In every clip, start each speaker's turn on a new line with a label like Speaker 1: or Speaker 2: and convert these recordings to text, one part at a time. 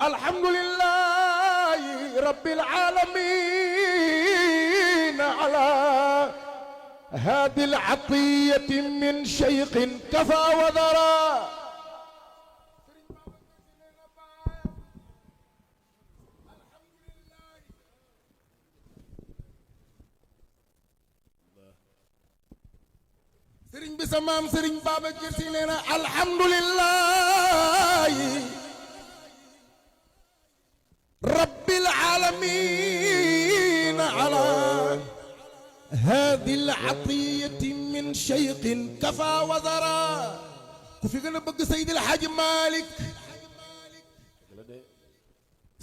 Speaker 1: الحمد لله رب العالمين على هذه العطية من شيخ كفى وذرى. sëriñ bi sa maam sëriñ Babacar Si nee na alhamdulillahi rabbil alamin ala hadi al-atiyati min shaykhin kafa wa dara. ku fi gën a bëgg Seydi El Hadji Malick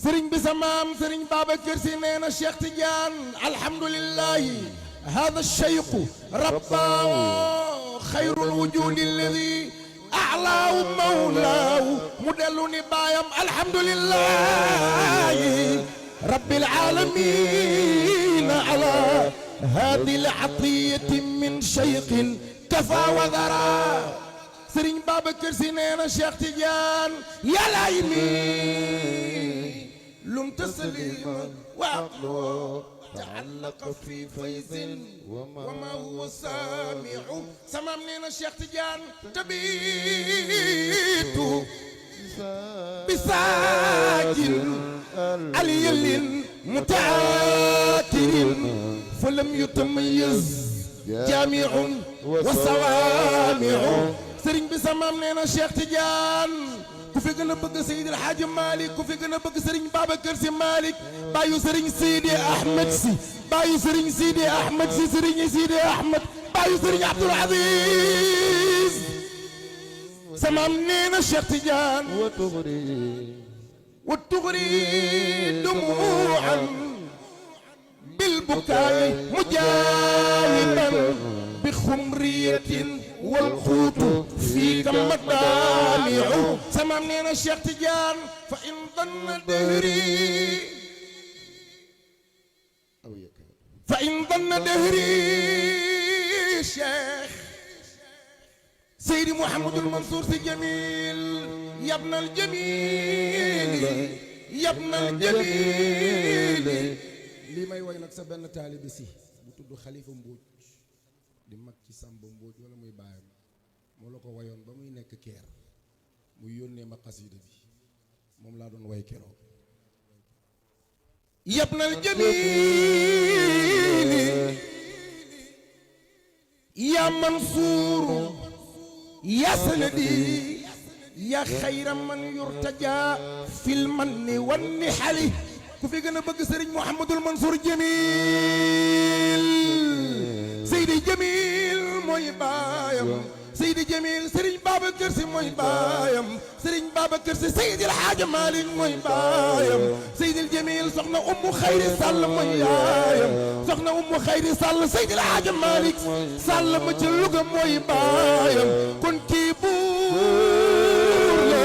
Speaker 1: sëriñ bi sa maam sëriñ Babacar Si nee na Cheikh Tidiane alhamdulillahi hada الشيخ رباه خير الوجود الذي أعلاه مولاه مدلني بايم الحمد لله رب العالمين على هذه العطية من شيخ كفى وذرى. سرين بابكر Si neena Cheikh Tidiane يا لايمي لم تسلم وعقله تعلق في فيض وما هو سامع. سمام نينا Cheikh Tidiane تبيت بساجل علي متعاتر فلم يتميز جامع وسوامع. سرين بسمام نينا Cheikh Tidiane ku fi gën a bëgg Seydi El Hadji Malick ku fi gën a bëgg Serigne Babacar Sy Malick bàyyu Serigne Sidi Ahmed Sy bàyyu Serigne Sidi Ahmed Sy Serigne Sidi Ahmed bàyyu Serigne Abdoul Aziz samaam nee na Cheikh Tidiane wa tughri dumu'an bil bukaay mujaawiban bi xumriyatin والقوت فيك مدامع. سمام نينا Cheikh Tidiane فإن ظن دهري شيخ سيدي محمد المنصور Sy جميل يا ابن الجميل يا ابن الجميل. lii may woy nag sa benn taalibe si bu tudd Xalifa Mbuuj di mag ci Samba Mbooj wala muy baayam moo la ko wayoon ba muy nekk keer muy yónnee ma xasida bi moom laa doon way keroog. yabnal jamiili yaa Mansuur yaa sanadi yaa xayra man yurtaja fil manni wan nihali. ku fi gën a bëgg Serigne Mouhamadul Mansour Jamil Seydi Jamil mooy baayam Seydi Jamil Serigne Babacar Sy mooy baayam Serigne Babacar Sy Seydi El Hadji Malick mooy baayam Seydi Jamil soxna Umu Xayri Sall mooy yaayam soxna Umu Xayri Sall Seydi El Hadji Malick Sall ma ci Louga mooy baayam kon kii buur la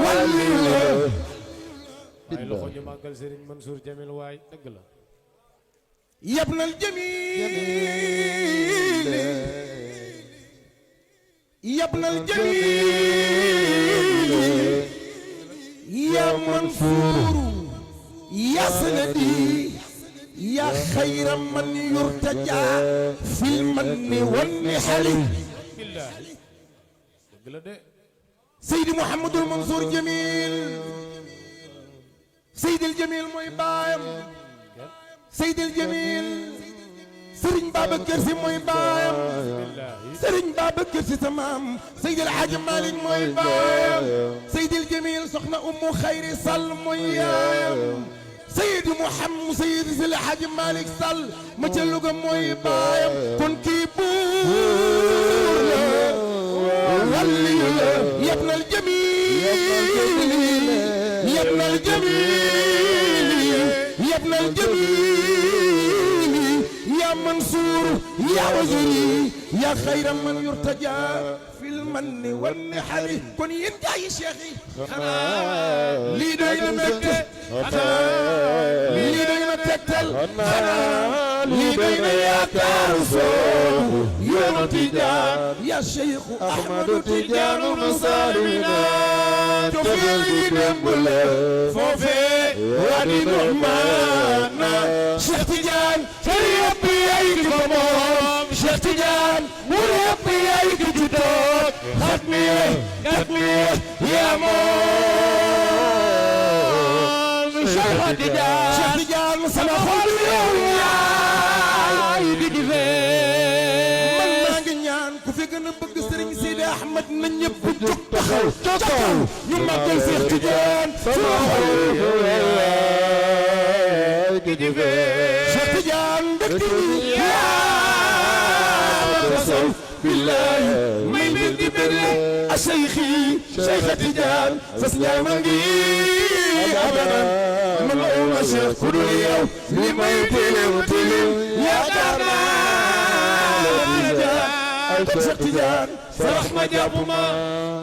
Speaker 1: wàlli la.
Speaker 2: ay loxo ñu màggal Serigne Mansour Jamil waay dëgg la.
Speaker 1: yabnal jamiil yabnal jamiil yaa Mansuur yaa sanadi yaa xayra man yurtaja fil manni wan nihali.
Speaker 2: billaahi dëgg la de.
Speaker 1: Seydi Mouhamadul Mansour Jamil Seydil Jamil mooy baayam Seydil Jamil Serigne Babacar Sy mooy baayam Serigne Babacar Sy sa maam Seydi El Hadji Malick mooy baayam Seydil Jamil soxna Umu Xayri Sall mooy yaayam Seydi Mouhamed Seydi El Hadji Malick Sall ma ca Louga mooy baayam kon kii buur la wàlli la yabnal Jamil yabnal Jamil yabnal Jamil yaa Mansuur yaa waziri yaa xayra man yurtaja fil manni wan nihali. kon yéen gaa yi Cheikh yi xanaa lii doy na mbégte xanaa lii doy na tegtal xanaa lii doy na yaakaar soobu yoonu Tijaan ya Cheikh Ahmadu Tijaanu Musaalimina cofeel yi démb la foofee waa di Nu'maana Cheikh Tidiane cër yëpp yaay ki ko moom Cheikh Tidiane wur yëpp yaay ki ci toog xat mi yaa moom Cheikh Tidiane sama xol yow yaay di di fee man maa ngi ñaan ku fi gën a bëgg Serigne Sidi Ahmed na ñëpp jóg taxaw ca kaw ñu màggal Cheikh Tidiane sama xol yow yaay di di fee Cheikh Tidiane dëkk bi yaa tasaw billahi may mbir di bëgg a Cheikh Tidiane fas ñaay ma ngi abadan man ma Cheikh ku dul yow li may tilim yaakaar naa Cheikh Tidiane sarax ma jàpp ma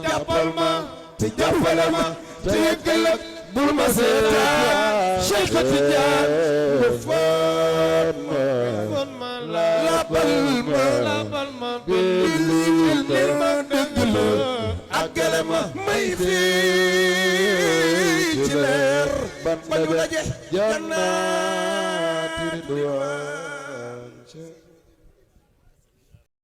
Speaker 1: jàppal ma te jàppale ma te yëggal bul ma seetaan Cheikh Tidiane ma faat ma labal ma bil ma dëgg la àggale ma may fii ci leer ba ñu daje jannaati ridwaan